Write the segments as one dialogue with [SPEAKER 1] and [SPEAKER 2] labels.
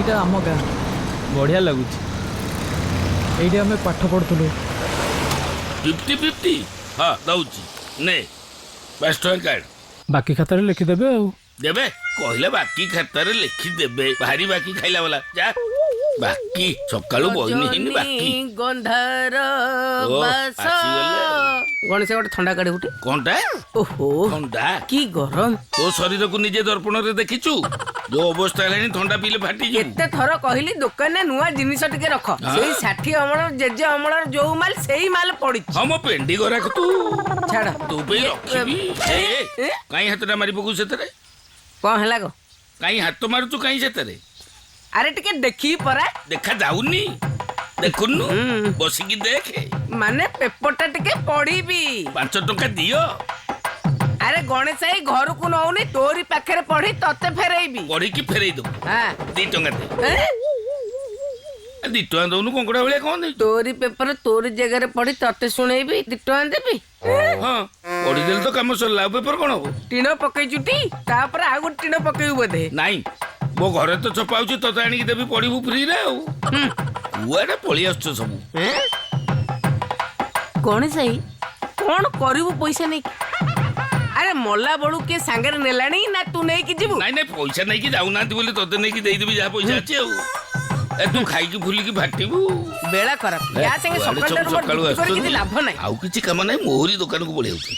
[SPEAKER 1] ଏଇଟା ଆମ ଗାଁ।
[SPEAKER 2] ବଢ଼ିଆ ଲାଗୁଛି।
[SPEAKER 1] ଏଇଠି ଆମେ ପାଠ ପଢୁଥିଲୁ।
[SPEAKER 3] 50-50। ହଁ, ଦଉଛି, ନେ 5 ଟଙ୍କା କାର୍ଡ।
[SPEAKER 2] ବାକି ଖାତାରେ ଲେଖିଦେବେ ଆଉ।
[SPEAKER 3] ଦେବେ କହିଲେ, ବାକି ଖାତାରେ ଲେଖିଦେବେ। ଭାରି ବାକି ଖାଇଲା ବାଲା। ଯା, ବାକି ସକାଳୁ ବହିନି ହେଇନି ବାକି।
[SPEAKER 4] ଗନ୍ଧର
[SPEAKER 3] ଓ,
[SPEAKER 4] ବାସ।
[SPEAKER 3] ଆସିଗଲେ ଆଉ।
[SPEAKER 4] ଗଣେଶ, ଗୋଟେ ଥଣ୍ଡା କାଢି ଗୋଟେ।
[SPEAKER 3] କଣଟା?
[SPEAKER 4] ଓହୋ।
[SPEAKER 3] ଥଣ୍ଡା।
[SPEAKER 4] କି ଗରମ!
[SPEAKER 3] ତୋ ଶରୀରକୁ ନିଜେ ଦର୍ପଣରେ ଦେଖିଛୁ? ଯୋଉ ଅବସ୍ଥା ହେଲାଣି, ଥଣ୍ଡା ପିଇଲେ ଫାଟିଯିବୁ।
[SPEAKER 4] କେତେ ଥର କହିଲି ଦୋକାନରେ ନୂଆ ଜିନିଷ ଟିକେ ରଖ।
[SPEAKER 3] ହଁ?
[SPEAKER 4] ସେଇ 60 ଅମଳର, ଜେଜେ ଅମଳର ଯୋଉ ମାଲ ସେଇ ମାଲ ପଡିଛି।
[SPEAKER 3] ହଁ, ମୋ ପେଣ୍ଡି ଗରାଖ ତୁ।
[SPEAKER 4] ଛାଡ।
[SPEAKER 3] ତୋ ପାଇଁ ରଖିବି। ଏ,
[SPEAKER 4] ଏ?
[SPEAKER 3] କାଇଁ ହାତଟା ମାରି ପକଉ ସେଥିରେ?
[SPEAKER 4] କଣ ହେଲା ଗୋ?
[SPEAKER 3] କାଇଁ ହାତ ମାରୁଛୁ କାଇଁ ସେଥିରେ?
[SPEAKER 4] ଆରେ, ଟିକେ ଦେଖିବି ପରା।
[SPEAKER 3] ଦେଖା ଯାଉନି? ଦେଖୁନୁ, ବସିକି ଦେଖେ।
[SPEAKER 4] ମାନେ ପେପରଟା ଟିକେ ପଢିବି।
[SPEAKER 3] 5 ଟଙ୍କା ଦିଅ।
[SPEAKER 4] ଆରେ ଗଣେଶ ଭାଇ, ଘରକୁ ନଉନି, ତୋରି ପାଖରେ ପଢି ତତେ ଫେରେଇବି।
[SPEAKER 3] ପଢିକି ଫେରେଇ ଦବୁ?
[SPEAKER 4] ହଁ।
[SPEAKER 3] 2 ଟଙ୍କା ଦେ।
[SPEAKER 4] ଏ?
[SPEAKER 3] 2 ଟଙ୍କା ଦଉନୁ, କଙ୍କଡା ଭଳିଆ କଣ ଦେଇଛୁ?
[SPEAKER 4] ତୋରି ପେପର ତୋରି ଜାଗାରେ ପଢି ତତେ ଶୁଣେଇବି, 2 ଟଙ୍କା ଦେବି?
[SPEAKER 3] ହଁ, ପଢିଦେଲେ ତ କାମ ସରିଲା, ଆଉ ପେପର କଣ ହବ?
[SPEAKER 4] ଟିଣ ପକେଇଛୁ ଟି, ତାପରେ ଆଉ ଗୋଟେ ଟିଣ ପକେଇବୁ ବୋଧେ।
[SPEAKER 3] ନାଇଁ, ମୋ ଘରେ ତ ଛପା ହଉଛି, ତତେ ଆଣିକି ଦେବି, ପଢିବୁ ଫ୍ରିରେ। ଆଉ କୁଆଡେ ପଳେଇ ଆସୁଛ ସବୁ?
[SPEAKER 4] ଏଁ? ଗଣେଶ ଭାଇ, କଣ କରିବୁ ପଇସା ନେଇକି? ଆରେ, ମଲା ବେଳୁ କିଏ ସାଙ୍ଗରେ ନେଲାଣି ନା ତୁ ନେଇକି ଯିବୁ?
[SPEAKER 3] ନାଇଁ ନାଇଁ, ପଇସା ନେଇକି ଯାଉନାହାନ୍ତି ବୋଲି ତତେ ନେଇକି ଦେଇଦେବି ଯାହା ପଇସା ଅଛି। ଆଉ ଏ ତୁ ଖାଇକି ଫୁଲିକି ଫାଟିବୁ।
[SPEAKER 4] ବେଳା ଖରାପ। ୟା ସାଙ୍ଗେ
[SPEAKER 3] କୁଆଡେ
[SPEAKER 4] ସକାଳଟାରୁ
[SPEAKER 3] ସବୁ
[SPEAKER 4] ମୋର
[SPEAKER 3] ସକାଳୁ
[SPEAKER 4] ଯୁକ୍ତି କରି କିଛି
[SPEAKER 3] ଆସୁଛନ୍ତି।
[SPEAKER 4] ଲାଭ ନାହିଁ।
[SPEAKER 3] ଆଉ କିଛି କାମ ନାହିଁ, ମୋରି ଦୋକାନକୁ ପଳେଇ ଆଉଛି।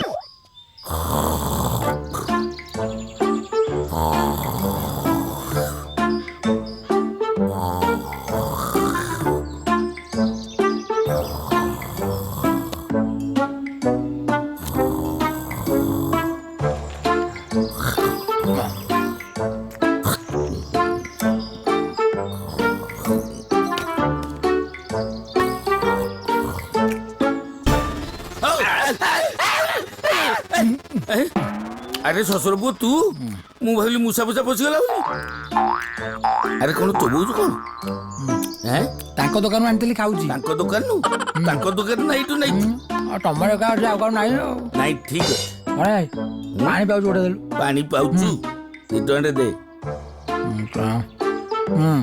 [SPEAKER 3] ଆରେ ଶ୍ୱଶୁର ପୁଅ, ତୁ? ମୁଁ ଭାବିଲି ମୂଷା ଫୁଷା ପଶିଗଲା ବୋଲି। ଆରେ, କଣ ଚୋବଉଛୁ କଣ? ଏଁ?
[SPEAKER 5] ତାଙ୍କ ଦୋକାନରୁ ଆଣିଥିଲି, ଖାଉଛି।
[SPEAKER 3] ତାଙ୍କ ଦୋକାନରୁ? ତାଙ୍କ ଦୋକାନ ନା ଏଇଠୁ ନେଇଛୁ?
[SPEAKER 5] ଆଉ ତମର ଏକା ଅଛି, ଆଉ କାହାର ନାହିଁ ଆଉ।
[SPEAKER 3] ନାଇଁ, ଠିକ ଅଛି।
[SPEAKER 5] କଣ ପାଣି ପାଉଛୁ ଗୋଟେ ଦେଲୁ।
[SPEAKER 3] ପାଣି ପାଉଛୁ, 2 ଟଙ୍କାଟେ ଦେ।
[SPEAKER 5] ହୁଁ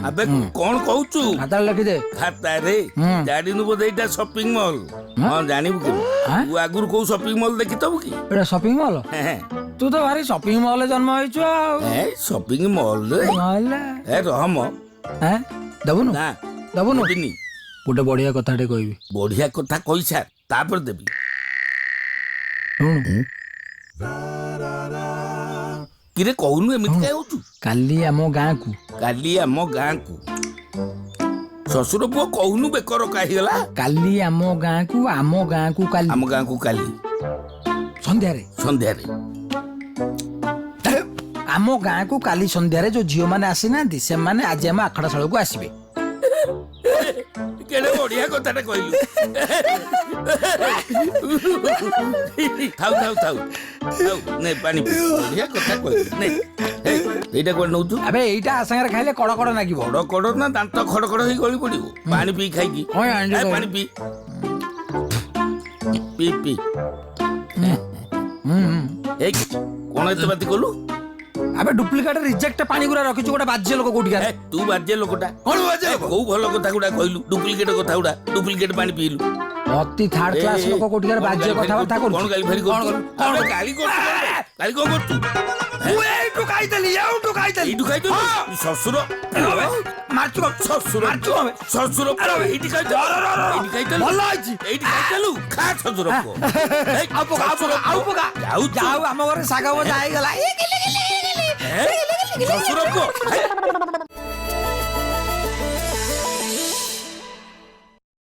[SPEAKER 3] ଆବେ, କଣ କହୁଛୁ?
[SPEAKER 5] ଖାତାରେ ଲେଖିଦେ।
[SPEAKER 3] ଖାତାରେ?
[SPEAKER 5] ହୁଁ।
[SPEAKER 3] ଜାଣିନୁ ବୋଧେ, ଏଇଟା ସପିଂ ମଲ୍। ହଁ, ଜାଣିବୁ କି?
[SPEAKER 5] ଆଁ?
[SPEAKER 3] ତୁ ଆଗରୁ କୋଉ ସପିଂ ମଲ୍ ଦେଖିଥିବୁ କି?
[SPEAKER 5] ଏଇଟା ସପିଂ ମଲ୍?
[SPEAKER 3] ହେଁ।
[SPEAKER 5] ତୁ ତ ଭାରି ସପିଂ ମଲରେ ଜନ୍ମ ହେଇଛୁ ଆଉ।
[SPEAKER 3] ଏ ସପିଂ ମଲରେ।
[SPEAKER 5] ନହେଲେ?
[SPEAKER 3] ଏ ରହମ।
[SPEAKER 5] ଏଁ, ଦବୁନୁ?
[SPEAKER 3] ନା।
[SPEAKER 5] ଦବୁନୁ?
[SPEAKER 3] ଦେବିନି।
[SPEAKER 5] ଗୋଟେ ବଢିଆ କଥାଟେ କହିବି।
[SPEAKER 3] ବଢିଆ କଥା କହିସାର, ତାପରେ ଦେବି।
[SPEAKER 5] ଶୁଣୁ।
[SPEAKER 3] କିରେ, କହୁନୁ, ଏମିତି କାଇଁ ହଉଛୁ?
[SPEAKER 5] କାଲି ଆମ ଗାଁକୁ
[SPEAKER 3] କାଲି ଆମ ଗାଁକୁ? ଶ୍ୱଶୁର ପୁଅ, କହୁନୁ, ବେକ ରକା ହେଇଗଲା।
[SPEAKER 5] କାଲି ଆମ ଗାଁକୁ, ଆମ ଗାଁକୁ କାଲି
[SPEAKER 3] ଆମ ଗାଁକୁ କାଲି
[SPEAKER 5] ସନ୍ଧ୍ୟାରେ।
[SPEAKER 3] ସନ୍ଧ୍ୟାରେ।
[SPEAKER 5] ଆମ ଗାଁକୁ କାଲି ସନ୍ଧ୍ୟାରେ ଯୋଉ ଝିଅମାନେ ଆସିନାହାନ୍ତି, ସେମାନେ ଆଜି ଆମ ଆଖଡ଼ାଶାଳକୁ ଆସିବେ।
[SPEAKER 3] କେଡେ ବଢିଆ କଥାଟା କହିଲୁ! ଥାଉ ଥାଉ ଥାଉ ଥାଉ, ନେ ପାଣି ପି। ବଢିଆ କଥା କହିଲୁ, ନେ। ଏଇ, ଏଇଟା କୁଆଡେ ନଉଛୁ?
[SPEAKER 5] ଆବେ, ଏଇଟା ସାଙ୍ଗରେ ଖାଇଲେ କଡ଼ କଡ଼ ନାଗିବ।
[SPEAKER 3] କଡ଼ କଡ଼ ନା, ଦାନ୍ତ ଖଡ଼ ଖଡ଼ ହେଇ ଗଳି ପଡିବ। ପାଣି ପିଇ ଖାଇକି।
[SPEAKER 5] ହଁ, ଜାଣିଛୁ।
[SPEAKER 3] ଏ, ପାଣି ପିଇ, ପି ପି।
[SPEAKER 5] ହୁଁ ହୁଁ।
[SPEAKER 3] ଏଇ, କଣ ଏତେ ବାତି କଲୁ?
[SPEAKER 5] ଆବେ, ଡୁପ୍ଲିକେଟ ରିଜେକ୍ଟ ପାଣି ଗୁରା ରଖିଛୁ, ଗୋଟେ ବାଜ୍ୟ ଲୋକ କୋଉଠିକା।
[SPEAKER 3] ଏ, ତୁ ବାଜ୍ୟ ଲୋକଟା।
[SPEAKER 5] କଣ ବାଜ୍ୟ
[SPEAKER 3] ଏ,
[SPEAKER 5] ଲୋକ?
[SPEAKER 3] କୋଉ ଭଲ କଥା ଗୁଡା କହିଲୁ, ଡୁପ୍ଲିକେଟ କଥା ଗୁଡା, ଡୁପ୍ଲିକେଟ ପାଣି ପିଇଲୁ।
[SPEAKER 5] ଅତି ଥାର୍ଡ କ୍ଲାସ
[SPEAKER 3] ଏ,
[SPEAKER 5] ଲୋକ କୋଉଠିକାର,
[SPEAKER 3] କଣ
[SPEAKER 5] ବାଜ୍ୟ
[SPEAKER 3] ଗାଳି ଫାଳି
[SPEAKER 5] କଥାବାର୍ତ୍ତା
[SPEAKER 3] କରୁଛୁ?
[SPEAKER 5] କରୁଛୁ।
[SPEAKER 3] କଣ ଗାଳି ଫାଳି
[SPEAKER 5] କଣ
[SPEAKER 3] କରୁଛୁ?
[SPEAKER 5] କରୁ? କଣ
[SPEAKER 3] ଆବେ,
[SPEAKER 5] କରୁ?
[SPEAKER 3] ଗାଳି କରୁଛୁ କଣ ବେ? ଗାଳି କଣ କରୁଛୁ?
[SPEAKER 5] ମୁଁ ଏଇଠୁ ଖାଇଦେଲି, ଏଇଠୁ ଖାଇଦେଲି।
[SPEAKER 3] ଏଇଠୁ ଖାଇଦେଲୁ? ଶ୍ୱଶୁର।
[SPEAKER 5] ମାରୁଛୁ କଣ?
[SPEAKER 3] ଶ୍ୱଶୁର।
[SPEAKER 5] ମାରୁଛୁ କଣ?
[SPEAKER 3] ଶ୍ୱଶୁର, ଏଇଠି ଖାଇଦେଲୁ? ଏଇଠି ଖାଇଦେଲୁ?
[SPEAKER 5] ଭଲ ହେଇଛି।
[SPEAKER 3] ଏଇଠି ଖାଇଦେଲୁ? ଖା ଶ୍ୱଶୁର ପୁଅ। ଏଇ,
[SPEAKER 5] ଆଉ ପକା, ଆଉ ପକା, ଆଉ ପକା।
[SPEAKER 3] ଯାଉଛୁ।
[SPEAKER 5] ଯାଉ, ଆମ ଘରେ ଶାଗ ଭଜା ହେଇଗଲା।
[SPEAKER 3] ଏ, ଶ୍ୱଶୁର ପୁଅ। ହେ।